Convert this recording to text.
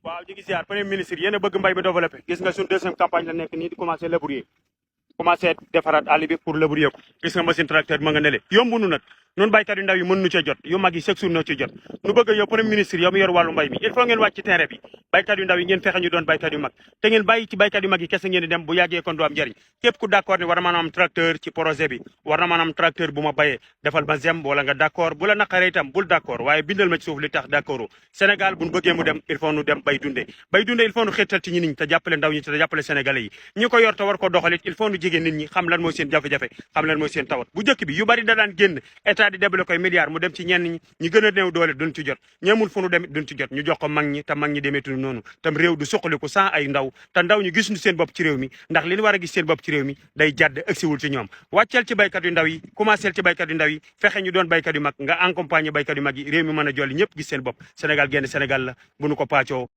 waaw ñu ngi ziar premier ministre yéen a bëgg mbay mi développé gis nga suñ deuxième campagne la nekk nii di commencé labourer commencé defaraat àll bi pour labourer ko gis nga machine tracteur ma nga nele yombu nu nag noonu baykat yu ndaw yi mën nu cee jot yu mag yi chaque jour noo ci jot nu bëgg yow premier ministre yow mi yor wàllu mbay mi il faut ngeen wàcc ci terrain bi baykat yu ndaw yi ngeen fexe ñu doon baykat yu mag te ngeen bàyyi ci baykat yu mag yi kese ngeen di dem bu yàggee kon du am njëriñ képp ku d'accord ni war na mën a am tracteur ci projet bi war na mën a am tracteur bu ma bayee defal ma zem wala nga d'accord bu la naqaree itam bul d'accord waaye bindal ma ci suuf li tax d'accord Sénégal buñ bëggee mu dem il faut nu dem bay dundee il faut nu xettal ci ñi niñ te jàppale ndaw ñi te jàppale sénégalais yi ñi ko yor te war ko doxalit il faut nu jege nit ñi xam lan mooy seen jafe-jafe xam lan mooy seen tawat bu njëkk bi yu bari da daan génn état di débloqué koy milliards mu dem ci ñenn ñi ñi gën a néew doole duñ ci jot ñeemul fu nu dem duñ ci jot ñu jox ko mag ñi te mag ñi demeetuñu noonu tam réew du suqaliku sans ay ndaw te ndaw ñi gisuñu seen bopp ci réew mi ndax li ñu war a gis seen bopp ci réew mi day jàdd ëgsiwul ci ñoom wàcceel ci baykat yu ndaw yi commencé ci baykat yu ndaw yi fexe ñu doon baykat yu mag nga accompagner baykat yu mag yi réew mi mën a jolli ñëpp gis seen bopp Sénégal génn Sénégal la bu nu ko paccoo